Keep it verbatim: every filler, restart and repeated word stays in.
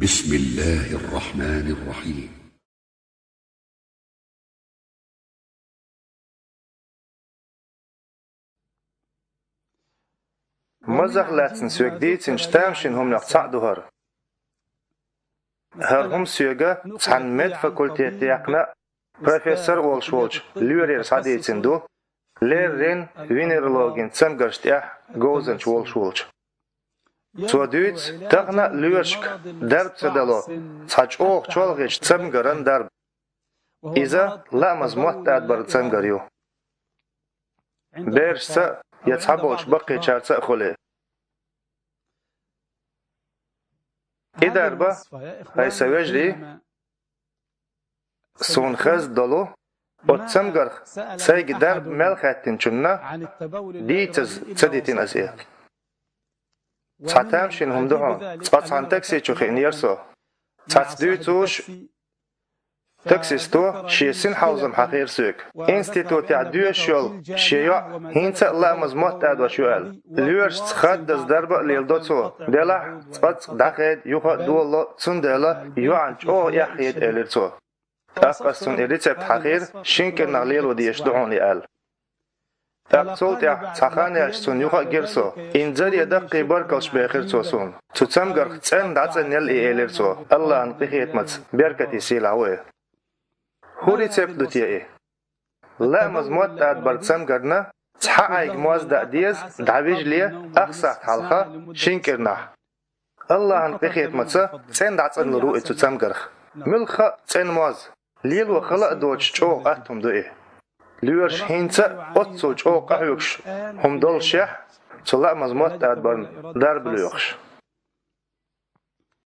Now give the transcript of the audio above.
بسم الله الرحمن الرحيم. Мазах лаьцна соьга дийцинчу тамашийна хӀуманех цхьаъ ду хӀара. ХӀара хӀума соьга цхьана медфакультет яьккхина, профессор волуш волчу лоьрера схьадийцина ду, леррина венерологин цамгарш тӀехь говзанча волуш волчу. Цо дуьйцу, тахана а лоьрашка дарба ца дало цхьа чӀогӀа чолхечу цамгаран дарба. Иза лаамаза мотт тӀадбаран цамгар ю. Берашца а, я цхьаболчу баккхийчаьрца а хуьлий. И дарба, хӀай сан вежарий, суна хезна долу, оцу цамгарх сайга дарба мел хаьттинчунна дийцаза ца дитина аса и. Цхьа тамашийна хӀума ду хьуна, цкъа цхьана такси чу хиънера со. Цхьацца дуьйцуш, таксисто шен синхьалзам хьахийра соьга. Институтехь доьшуш йолу шен йоӀ хӀинца а лаамаза мотт тӀадош ю аьлла. Лоьрашца хаддаза дарба а леладо цо. Делахь, цкъацкъа дӀахеда, юха а долало, цундела йоӀана чӀогӀа эхь хета, элира цо. ТӀаккха ас цунна и рецепт хьахийра, шина кӀирнахь лело дезаш ду хьуна и аьлла. ТӀаккха цул тӀаьхьа цхьа хан яьлча цунна юха а гира со. Инзаре даккхий баркаллаш бехира цо суна. Цу цамгарх цӀена дӀацӀанъелла и, элира цо. АллахӀан къинхетамаца беркате сийлахь ву и. ХӀун рецепт ду те и? Лаамаза мотт тӀадбаран цамгарна цхьа Ӏайг моз даа деза, дӀавижале, ах сахьт хьалха, шина кӀирнахь. АллахӀан къинхетамаца цӀена дӀацӀанлур ву и цу цамгарх. Муьлхха а цӀена моз, лело хала а доцуш чӀогӀа атта хӀума ду и. Лоьраша хӀинца а оццул чӀогӀа къахьоьгуш хӀума доллушехь, цу лаамаза мотт тӀадбарна дарба лоьхуш.